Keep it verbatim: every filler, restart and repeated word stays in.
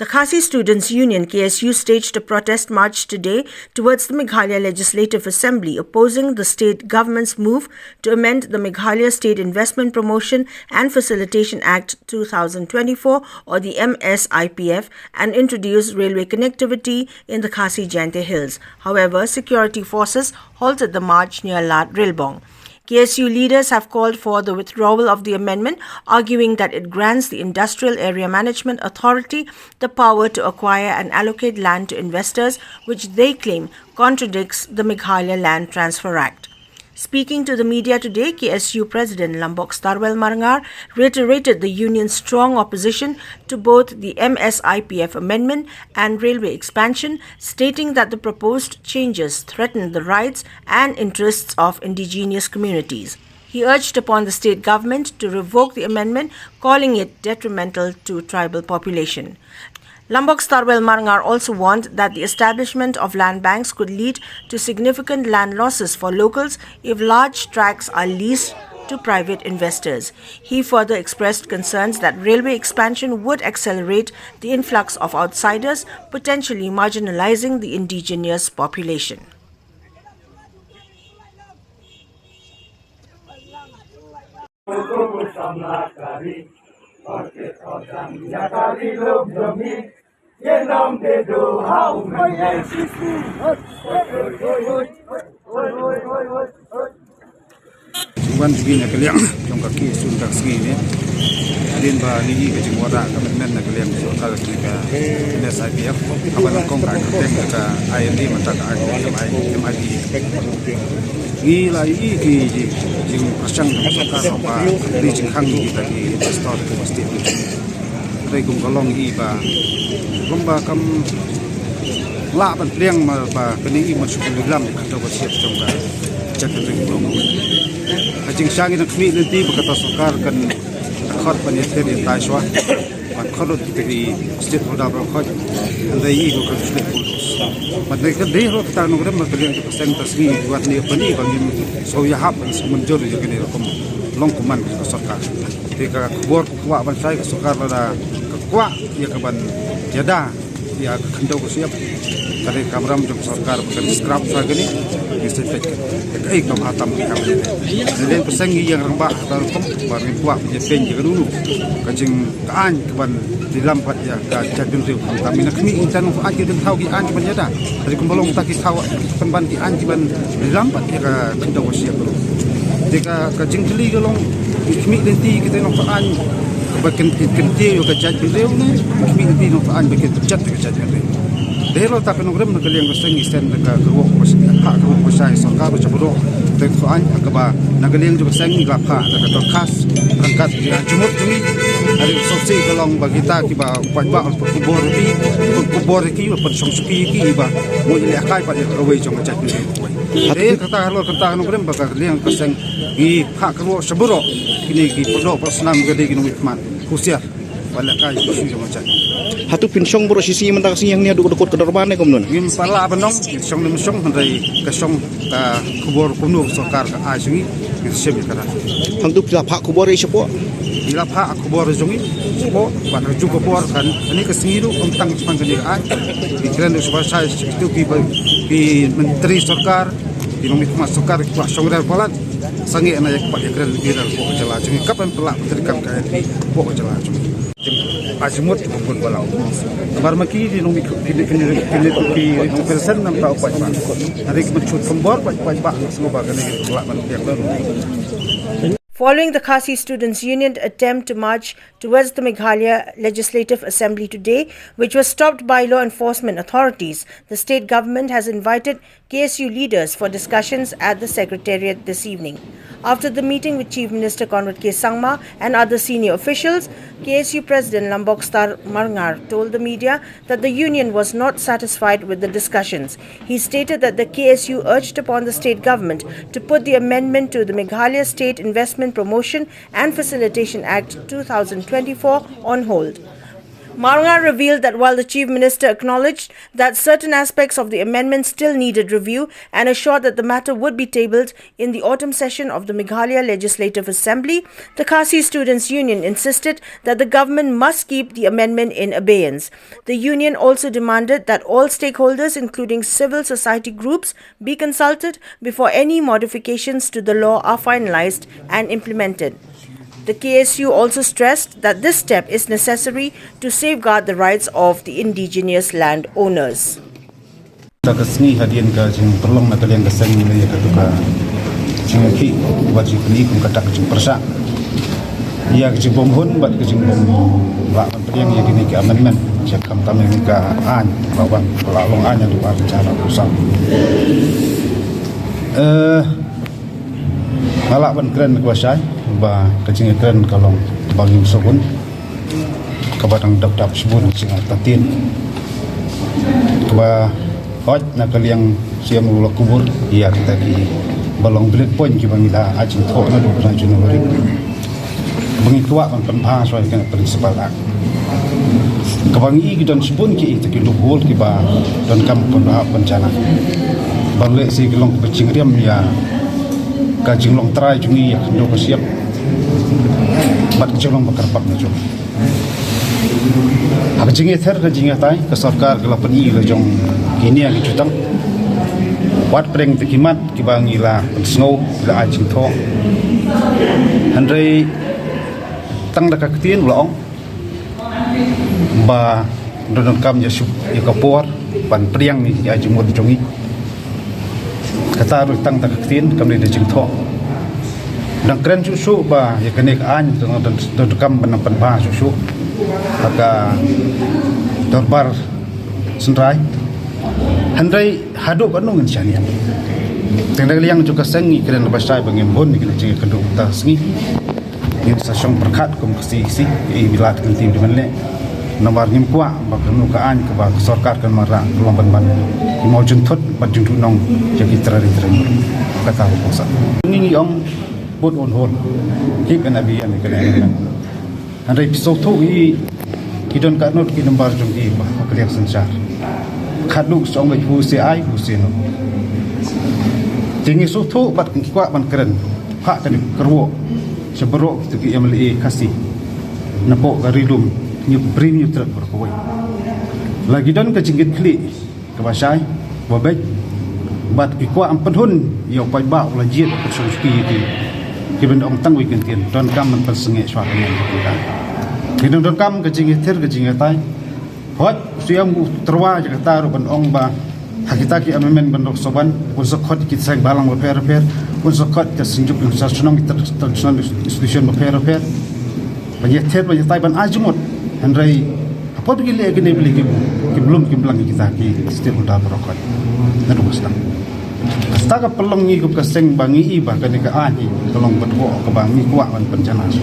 The Khasi Students Union, K S U, staged a protest march today towards the Meghalaya Legislative Assembly, opposing the state government's move to amend the Meghalaya State Investment Promotion and Facilitation Act two thousand twenty-four, or the M S I P F, and introduce railway connectivity in the Khasi Jaintia Hills. However, security forces halted the march near Lad Railbong. K S U leaders have called for the withdrawal of the amendment, arguing that it grants the Industrial Area Management Authority the power to acquire and allocate land to investors, which they claim contradicts the Meghalaya Land Transfer Act. Speaking to the media today, K S U President Lambok Starwell Marngar reiterated the union's strong opposition to both the M S I P F amendment and railway expansion, stating that the proposed changes threaten the rights and interests of indigenous communities. He urged upon the state government to revoke the amendment, calling it detrimental to tribal population. Lambok Starwell Marngar also warned that the establishment of land banks could lead to significant land losses for locals if large tracts are leased to private investors. He further expressed concerns that railway expansion would accelerate the influx of outsiders, potentially marginalizing the indigenous population. Wan jingim na ka liang jong ka ki sun ka sngi ne. Din ba ngi ka jingwada ka metmen na ka liang sorkar ki ka M S I P F. Haba nyngkong ka ka teng ka I N D mynta ka I N D, M I, M I D. Ngi la i ki ji jingpyrshang jong sorkar ba ri jingkhang kita ki investor ki mesti. Hynrei kum ka long i ba long ba kam lah ban pdiang ma ba kane i ma shu lam ka to ka siap jong ka jaitbynriew. Ka jingshang i dang khmih lynti ba kata sorkar kan khot ban ïathied ïatai shuwa. Ban khot lut kita ki stakeholder ba khot. Hynrei i ko kan stakeholders. Ban dei ka dei ro kita nongrim ma ka liang ka seng ta sngi wat ne ban i ban ngim so ïahap ban sngewmynjur ïa kane rukom long kumne ka sorkar. Te ka khubor kwah ban shai ka sorkar lada ka kwah ïa ka ban ïada ïa ka khyndew ka siap. Ka dei kamram jong sorkar ba kan scrap sa kane. Ngi sa peit ka ei ka ba tam ki kam. Ngi dei pyrshang ngi ïa rangbah ha ka rukom ba ngi kwah ïa peit ïa ka dunu ka jing ka aiñ ka ban dilam pat ïa ka jaitbynriew. Khamtam ïa na khmih ïa ngi tang aiñ ki dang thaw ki aiñ ki ban ïada. Hynrei kumba long ta ki thaw pynban ki aiñ ki ban dilam pat ïa ka khyndew ka siap ruh. Te ka, ka jingkylli ka long, ki khmih lynti kita nongpynaiñ ba kin, kin, kyntiew ïa ka jaitbynriew ne, ki khmih lynti nongpynaiñ ba kin pynjot ïa ka jaitbynriew. Dei ruh ta ka nongrim na ka liang ka seng ngi send da ka ruh ka seng ha ka ruh ka seng sorkar ba sha baroh. Te ka aiñ ha kaba na ka liang jong ka seng ngi la phah da ka dorkhas ryngkat ïa jingmut jong ngi. Hynrei ka sopsi ka long ba kita kiba paidbah ba khubor ïa ki, ba khubor ïa ki, ba pynshong shuki ïa ki ba mo ïa lehkai pat ïa kawei jong ka jaitbynriew. Hynrei kata halor kata ka nongrim ba ka liang ka seng ngi phah ka ruh sha baroh kine ki pyndoh ba snam ka dei ki nongmihkhmat. Husiar. Ba lehkai ïa ki shu jong ka jait. Hato phin shong baroh shi sngi mynta ka sngi hangne haduh ka dkhot ka dorbar ne kumno? Ngim pat lah ban ong, ngin shong ne ngim shong, hynrei ka shong ka khubor kumno sorkar ka ai sha ngi, ngin shem ïa kata. Hangto phi la phah khubor ïa i shapoh? Ngi la phah khubor jong ngi shapoh, bad ha kajuh ka por kane ka sngi ruh ym tang shaphang kane ka aiñ. Ngi kren ruh shaphang shai, shaphang kito ki ba, ki myntri sorkar, ki nongmihkhmat sorkar, ki kwah shong rel palat. Sangeh na ïa ka pat ïa kren ïa ka rel hapoh ka jylla jong ngi, ka ban pynlah ban treikam ka aiñ hapoh ka jylla jong ngi. Ai jingmut ki bun balang. Namar ma ki ki nongmih ki, ki, ki, ki, ki nongpynsan namar u paidbah. Hynrei ki ban shu thombor paidbah, paidbah sngewbha kane ki lah ban pdiang. Following the Khasi Students Union attempt to march towards the Meghalaya Legislative Assembly today, which was stopped by law enforcement authorities, the state government has invited K S U leaders for discussions at the Secretariat this evening. After the meeting with Chief Minister Conrad K Sangma and other senior officials, K S U President Lambok Star Marngar told the media that the union was not satisfied with the discussions. He stated that the K S U urged upon the state government to put the amendment to the Meghalaya State Investment Promotion and Facilitation Act two thousand twenty-four on hold. Marngar revealed that while the Chief Minister acknowledged that certain aspects of the amendment still needed review and assured that the matter would be tabled in the autumn session of the Meghalaya Legislative Assembly, the Khasi Students Union insisted that the government must keep the amendment in abeyance. The union also demanded that all stakeholders, including civil society groups, be consulted before any modifications to the law are finalized and implemented. The K S U also stressed that this step is necessary to safeguard the rights of the indigenous landowners. Ka sngi hadien ka jingpynlong na ka liang ka seng ïa katu ka jingïakhih wat jingpyni kum kata ka jingpyrshah ïa ka jingbym hun bad ka jingbym lah ban pdiang ïa kine ki amendment, ïa khamtam ïa ka aiñ ba wan ba la long aiñ haduh ar hajar arphew saw. Eh, nga lah ban kren kaba shai ba ka jingïakren ka long ba ngim sngewbha, kaba dang dap dap shibun jingïatatied, kaba hoi na ka liang siem u la kubur ïa kita kiba long bullet point kiba ngi la ai jingthoh naduh u bnai January, ba ngi kwah ban pynbha shuwa ïa kane ka Principal Act. Kaba ngi i ki don shibun ki, kita ki loophole kiba donkam pynbha pynjanai. Ban leh shi ki long kiba jingriam ïa ka jinglong trai jong ngi ïa ka khyndew ka shyiap bad ka jinglong ba kyrpang na jong. Ha ka jingïather ka jingïatai, ka sorkar ka la pyni la jong ki nia ki jutang. Wat pdeng te ki mat kiba ngi la pynsngew, ki la ai jingthoh. Hynrei tang da ka ktien u la ong ba don donkam ïa shu ïa ka por ban pdiang ïa ki ai jingmut jong ngi. Kata ruh tang da ka ktien, kam dei da jingthoh. Dang kren shuh shuh ba ïa kane ka aiñ don, don, don donkam ban pynbha shuh shuh ha ka dorbar synrai. Hynrei haduh katno ngin shaniah. Tang da ka liang jong ka seng ngi kren ba shai ba ngim bun ïa kane ka jingïakynduh mynta ka sngi. Ngin sa shong pyrkhat kum ka C E C, i ba la ka lynti ba dei ban leh. Namar ngim kwah ba kano ka aiñ kaba ka sorkar kan wanrah ka long ban ban ki mawjynthut bad jingduhnong ïa ki trai ri trai mur. Kata ka kongsan. Ngi ngi ong put on hold. Keep an abeyance ïa kane. Hynrei phi sngewthuh hi ki don katno ki nambar jong ki ba ha ka liang synshar. Khatduh ki sa ong ba who say aye, who say no. Te ngi sngewthuh bad ngi kwah ban kren. Phah kane ka kyrwoh sha baroh kita ki M L A Khasi. Napoh ka Ri Lum Hynñiewtrep, Ri Hynñiewtrep baroh kawei. La ki don ka jingkitkhlieh kaba shai, kaba beit. Bad ki kwah ban pynhun ïa u paidbah u la jied u pynshong shuki ïa ki. Kiba ong tang wei kyntien, donkam ban pynsangeh shuwa ka niam ka pyrkhat. Ki dang donkam ka jingïather ka jingïatai. Hooid, u siem u tyrwa ïa kata ruh ban ong ba ha kita ki amendment ban dok soban, un sa khot ki seng balang bapher bapher, un sa khot ka Synjuk Lyngkhuh Shnong, ki traditional institution bapher bapher. Ban ïather ban ïatai ban ai jingmut. Hynrei hapoh ba ki leh kine ba leh kim, kim lum kim lang kita ki stakeholder baroh khoit. Naduh ba sdang. Kata ka pynlong ngi kum ka seng ba ngi i ba kane ka aiñ hi ka long bad kaba ngi kwah ban pynjanai.